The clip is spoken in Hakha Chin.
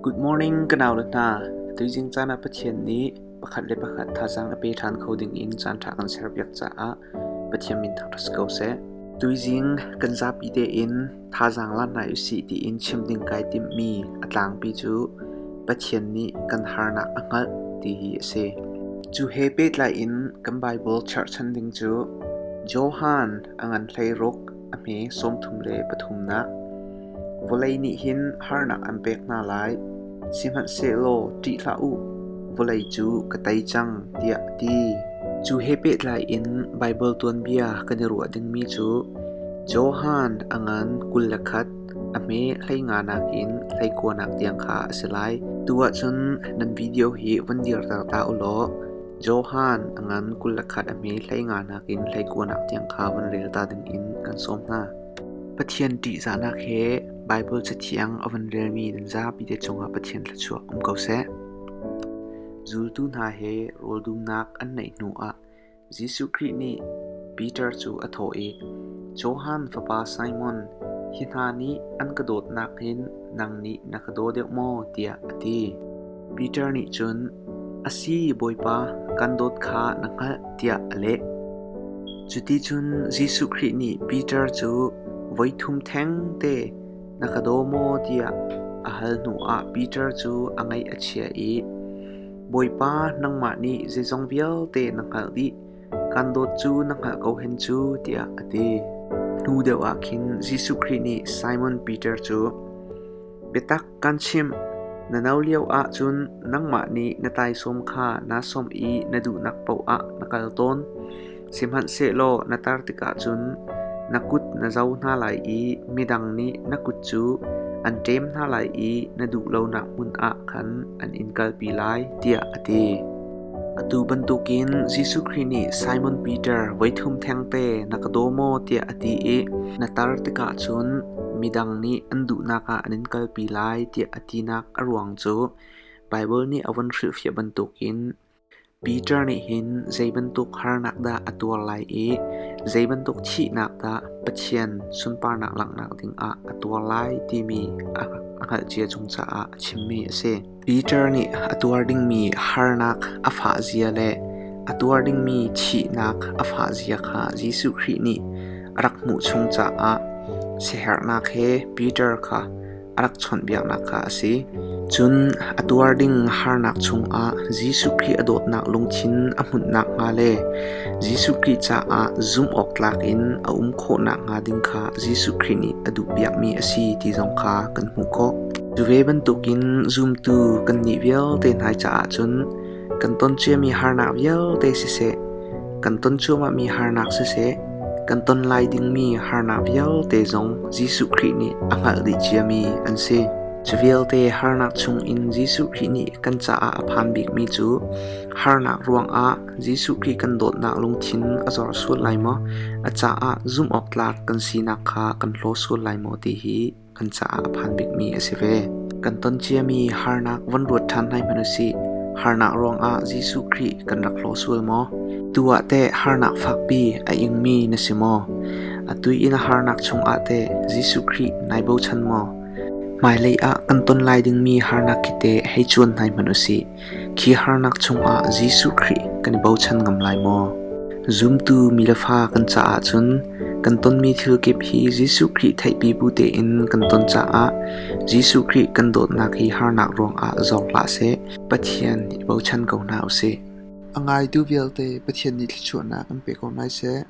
Good morning ka nau le hna. Tuizing caan ah Pathian nih pakhat le pakhat thazaang a pe ṭhan kho ding in caanṭha kan serpiak caah Pathian min thangṭhat si ko seh. Tuizing kan zapi tein thazaang la hna usih tiin chim ding kai timhmi a tlangpi cu Pathian nih kan harnak a hngalh ti hi a si. Cu he pehtlai in kan Baibal cherhchan ding cu Johan a ngan 16 a hme 33nak Vawlei nih hin harnak an pek hna lai, sihmanhsehlaw ṭih hlah u, vawlei cu ka tei cang, tiah a ti. Cu he pehtlai in Baibal tuanbia kan i ruah dingmi cu Johan a ngan 21 a hme 15nak in 19nak tiang kha a si lai. Tu ahcun nan video hi van dirter ta u law Johan a ngan 21 a hme 15nak in 19nak tiang kha van rel ta dingin kan sawm hna. Pathian ṭihzahnak he Baibal Cathiang a van relmi nan zapi te cungah Pathian thluachuah um ko seh. Zultu hna he rawl dumnak an neih hnuah Jesuh Khrih nih Peter cu a thawh i, Johan fapa Simon, hi hna nih an ka dawtnak hin nang nih na ka daw deuh maw? tiah a ti. Peter nih cun, A si, Bawipa, kan dawt kha na hngalh, tiah a leh. Cuticun Jesuh Khrih nih Peter cu voithum thengte na ka daw maw tiah a hal hnuah Peter cu a ngaih a chia i, Bawipa, nangmah nih zeizong vialte na hngalh dih, kan dawt cu na hngalh ko hen cu, tiah a ti. Hnu deuh ah khin Jesuh Khrih nih Simon Peter cu, Biatak kan chimh, na no lio ahcun nangmah nih na taisawm kha naa sawmh i na duhnak paoh ah na kal tawn. Sihmanhsehlaw na tar tikah cun na kut na zo hna lai i midang nih na kut cu an ṭem hna lai i na duh lonak hmun ah khan an in kalpi lai, tiah a ti. Atu bantukin Jesuh Khrih nih Simon Peter voithum thengte na ka daw maw tiah a ti i na tar tikah cun midang nih an duhnak ah an in kalpi lai tiah a tinak a ruang cu Baibal nih a vun hrilhfiah bantukin Peter nih hin zei bantuk harnak dah a tuar lai i zei bantuk thihnak dah Pathian sunparnak langhnak dingah a tuar lai timi a hngalh cia chung caah a chimmi a si. Peter nih a tuar dingmi harnak a fah zia le a tuar dingmi thihnak a fah zia kha Jesuh Khrih nih a rak hmuh chung caah siaherhnak he Peter kha a rak chawnhbiaknak kha a si. Cun a tuar ding harnak chungah Jesuh Khrih a dawtnak lungthin a hmunh nakhnga le Jesuh Khrih caah zumh awk tlak in a um khawh nakhnga ding kha Jesuh Khrih nih a duhpiakmi a si ti zong kha kan hmuh khawh. Cu ve bantukin zumtu kannih vialte hna caah cun kan ton ciami harnak vialte siseh, kan ton cuahmahmi harnak siseh, kan ton lai dingmi harnak vialte zong Jesuh Khrih nih a hngalh dih ciami an si. Cu vialte harnak chungin Jesuh Khrih nih kan caah a phan bikmi cu harnak ruangah Jesuh Khrih kan dawtnak lungthin a zor sual lai maw, a caah zumh awk tlak kan sinak kha kan hlaw sual lai maw ti hi kan caah a phan bikmi a si ve. Kan ton ciami harnak von ruat ṭhan hna hmanh usih. Harnak ruangah Jesuh Khrih kan rak hlaw sual maw? Tu ah teh harnak fakpi a ingmi na si maw? Atu i na harnak chungah teh Jesuh Khrih nai bochan maw? Hmailei ah kan ton lai dingmi harnak khi teh hei cuan hna hmanh usih. Khi harnak chungah Jesuh Khrih kan i bochan ngam lai maw? Zumtu mi le fa kan caah cun kan tonmi thil kip hi Jesuh Khrih theihpi bu tein kan ton caah Jesuh Khrih kan dawtnak hi harnak ruangah zor hlah seh, Pathian i bochan ko hna usih. A ngaitu vialte Pathian nih thluachuahnak an pe ko hna seh.